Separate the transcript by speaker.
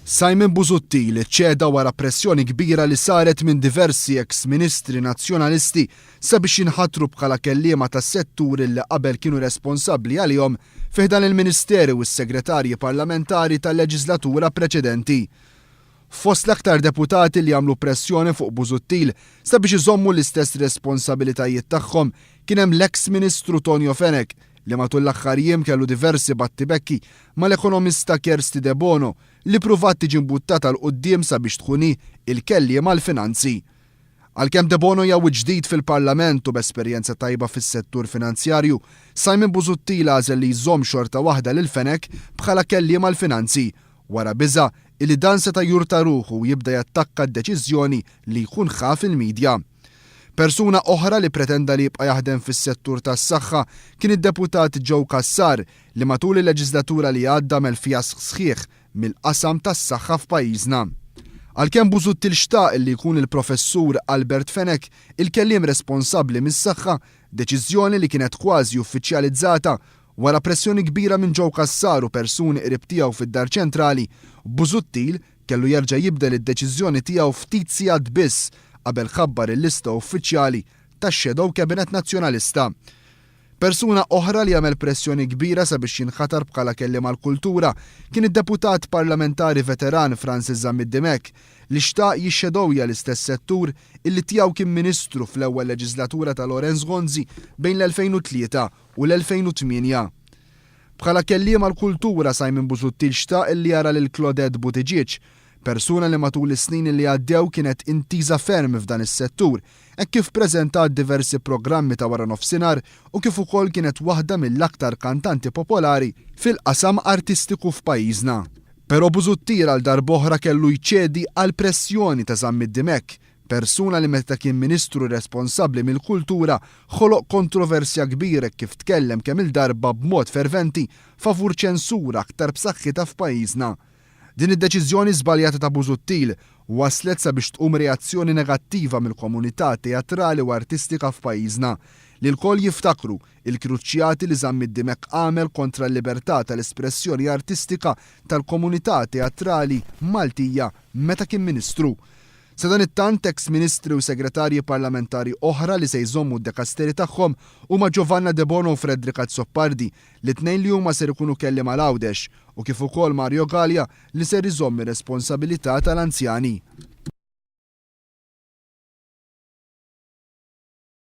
Speaker 1: Simon Busuttil ċeda wara pressjoni kbira li saret minn diversi eks Ministri Nazzjonalisti sabiex jinħatru bħala kelliema tas-setturi li qabel kienu responsabbli għalihom fi ħdan il-Ministeri u s-Segretarji Parlamentari tal-leġiżlatura preċedenti. Fost l-aktar deputati li għamlu pressjoni fuq Busuttil sabiex iżommu l-istess responsabilitajiet tagħhom kien hemm l-eks Ministru Tonio Fenech li matul l-aħħar jiem kellu diversi battibekki mal-ekonomista Kirsty Debono li ppruvat tiġi mbuttata 'l quddiem sabiex tkun hi l-kelliem għall-finanzi. Għalkemm Debono hija wiċċ ġdid fil-Parlament u b'esperjenza tajba fis-settur finanzjarju, Simon Busuttil għażel li jżomm xorta waħda lil Fenech bħala kelliem għall-finanzi wara biża' illi dan seta' jurta ruħu u jibda jattakka d-deċiżjoni li jkun ħa fil-media. Persuna oħra li pretenda li jibqa' jaħdem fis-settur tas-saħħa kien id-Deputat Joe Cassar li matul il-leġiżlatura li għadda għamel fjask sħiħ mill-qasam tas-saħħa f'pajjiżna. Għalkemm Busuttil xtaq illi jkun il-Professur Albert Fenech il-kelliem responsabbli mis-saħħa, deċiżjoni li kienet kważi uffiċjalizzata wara pressjoni kbira minn Joe Cassar u persuni qrib tiegħu fid-Dar Ċentrali, Busuttil kellu jerġa' jibdel id-deċiżjoni tiegħu ftit sigħat biss qabel ħabbar il-lista uffiċjali tax-Shadow Cabinet Nazzjonalista. Persuna oħra li għamel pressjoni kbira sabiex jinħatar bħala kelliem għall-kultura kien id-deputat parlamentari veteran Francis Zammit Dimech li xtaq jixxedowja l-istess settur illi tiegħu kien ministru fl-ewwel leġiżlatura ta' Lawrence Gonzi bejn l-2003 u l-2008. Bħala kelliem għall-kultura Simon Busuttil xtaq illi jara lil Claudette Buttigieg, persuna li matul is-snin li għaddew kienet intiża ferm f'dan is-settur hekk kif preżentat diversi programmi ta' waranofsinhar u kif ukoll kienet waħda mill-aktar kantanti popolari fil-qasam artistiku f'pajjiżna. Però Busuttil għal darb'oħra kellu jċedi għall-pressjoni ta' Zammit Dimech, persuna li meta kien Ministru responsabbli mill-Kultura ħoloq kontroversja kbir hekk kif tkellem kemm-il darba b'mod ferventi favur ċensura aktar b'saħħitha f'pajjiżna. Din id-deċiżjoni żbaljata ta' Busuttil wasslet sabiex tqum reazzjoni negattiva mill-komunità teatrali u artistika f'pajjiżna, li lkoll jiftakru il-kruċjati li Zammit Dimech għamel kontra l-libertà tal-espressjoni artistika tal-komunità teatrali Maltija meta kien Ministru. Sadanittant, eks Ministri u Segretarji Parlamentari oħra li se jżommu d-dekasteri tagħhom huma Giovanna Debono u Frederick Azzopardi, li t-tnejn li huma ser ikunu kelliem għal Għawdex, u kif ukoll Mario Galea li ser iżomm ir-responsabilità tal-anzjani.